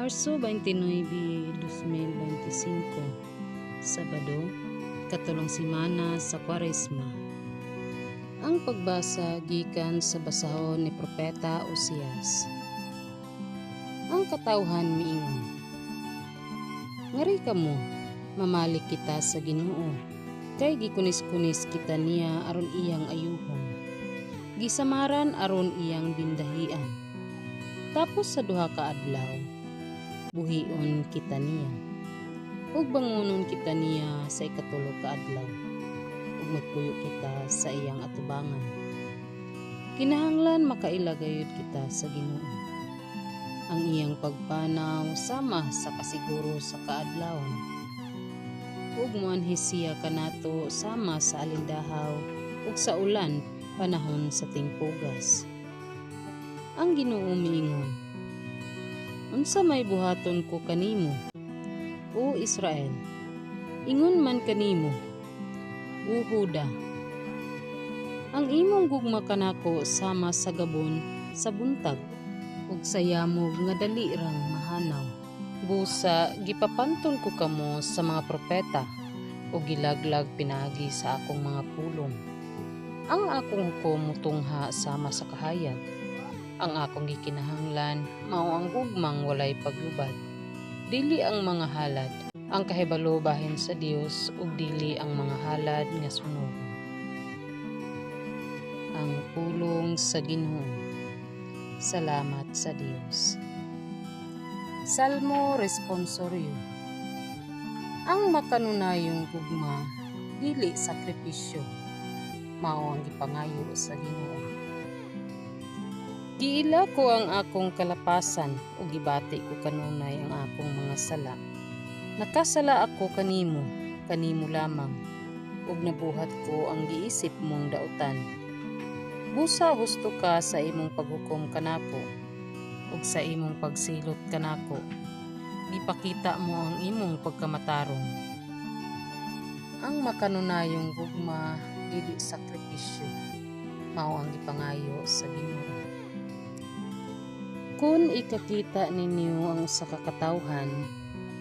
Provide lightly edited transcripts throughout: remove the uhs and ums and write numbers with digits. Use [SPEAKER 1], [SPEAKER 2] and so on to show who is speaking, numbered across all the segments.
[SPEAKER 1] Marso 29, 2025, Sabado, katulong semana sa Kwaresma. Ang pagbasa gikan sa basahon ni Propeta Osias. Ang katawhan miingon, "Ngari kamo, mamalik kita sa Ginoo, kay gikunis-kunis kita niya aron iyang ayuhon, gisamaran aron iyang bindahian. Tapos sa 2 ka adlaw, buhion kita niya, ug bangonon kita niya sa ikatulo ka adlaw, ug magpuyo kita sa iyang atubangan." Kinahanglan makaila gayud kita sa Ginoo. Ang iyang pagpanaw sama sa kasiguro sa kaadlawon. Ug moanhi siya kanato sama sa alindahaw ug sa ulan panahon sa tingpugas. Ang Ginoo miingon, "Unsa may buhaton ko kanimo, O Israel? Ingon man kanimo, O Huda. Ang imong gugma kanako sama sa gabon sa buntag ug sa yamog nga dali rang mahanaw. Busa gipapantol ko kamo sa mga propeta ug gilaglag pinaagi sa akong mga pulong. Ang akong hukom mutungha sama sa kahayag. Ang akong gikinahanglan mao ang gugmang walay paglubad, dili ang mga halad, ang kahibalo bahin sa Dios ug dili ang mga halad nga sunogon." Ang pulong sa Ginoo. Salamat sa Dios. Salmo Responsorio. Ang makanunayong gugma dili sakripisyo, mao ang gipangayo sa Ginoo. Giila ko ang akong kalapasan ug gibati ko kanunay ang akong mga sala. Nakasala ako kanimo, kanimo lamang, ug nabuhat ko ang giisip mong dautan. Busa husto ka sa imong paghukom kanako, ug sa imong pagsilot kanako. Gipakita mo ang imong pagkamatarong. Ang makanunayong gugma dili sakripisyo, mao ang gipangayo sa Ginoo. Kun ikakita ninyo ang usa ka katawhan,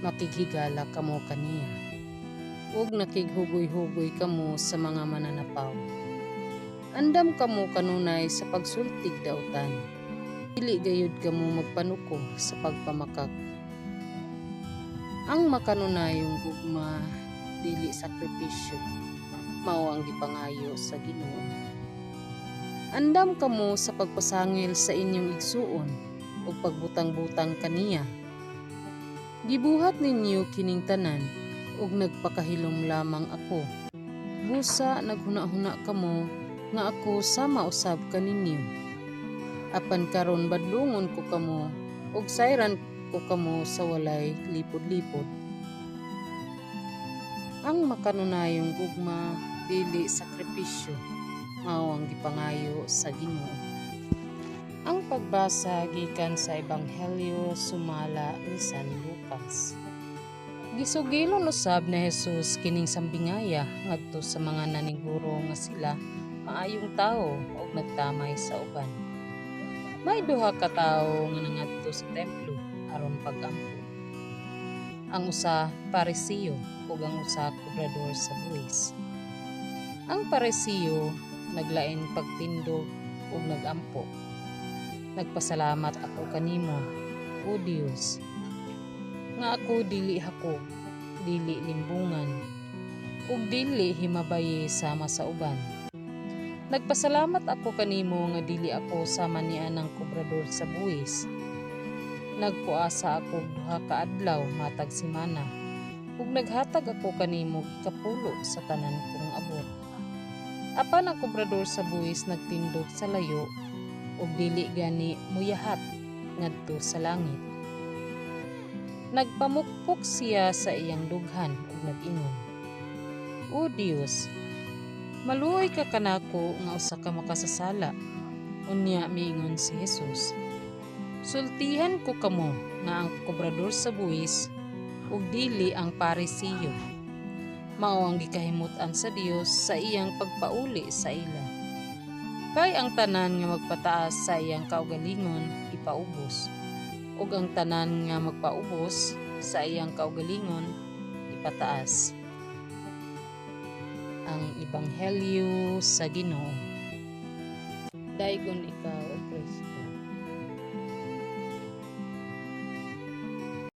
[SPEAKER 1] makighigala kamo kaniya, ug nakighugoy-hugoy kamo sa mga mananapaw. Andam kamo kanunay sa pagsultig dautan. Dili gayud kamo magpanuko sa pagpamakak. Ang makanunayong gugma dili sakripisyo, mao ang gipangayo sa Ginoo. Andam kamo sa pagpasangil sa inyong igsuon ug pagbutang-butang kaniya. Gibuhat ninyo kining tanan ug nagpakahilom lamang ako. Busa naghuna-huna kamo nga ako sama usab kaninyo. Apan karon badlongon ko kamo ug sayran ko kamo sa walay lipod-lipod. Ang makanunayong gugma dili sakripisyo, mao ang gipangayo sa Ginoo. Ang pagbasa gikan sa Ebanghelyo sumala ni San Lucas. Gisugilon usab ni Jesus kining sambingaya ngadto sa mga naniguro nga sila maayong tawo ug nagtamay sa uban. May duha ka tawo nga nangadto sa templo aron pag-ampo. Ang usa Parisiyo ug ang usa kobrador sa buwis. Ang Parisiyo naglain pagtindog ug nagampo, "Nagpasalamat ako kanimo, O Dios, nga ako dili hakog, dili limbungan, ug dili himabayi sama sa uban. Nagpasalamat ako kanimo nga dili ako sama nianang kobrador sa buwis. Nagpuasa ako og 2 ka adlaw matag semana, ug naghatag ako kanimo ikapulo sa tanan kong abot." Apan ang kobrador sa buwis nagtindog sa layo ug dili gani muyahat ngadto sa langit. Nagpamukpok siya sa iyang dughan ug nag-ingon, 'O Dios, maluoy ka kanako nga usa ka makasasala.' Unya miingon si Jesus, 'Sultihan ko kamo nga ang kobrador sa buwis ug dili ang Parisiyo mao ang gikahimut-an sa Dios sa iyang pagpauli sa ila. Kay ang tanan nga magpataas sa iyang kaugalingon ipaubos, Ug ang tanan nga magpaubos sa iyang kaugalingon ipataas. Ang Ebanghelyo sa Ginoo. Daygon ikaw, O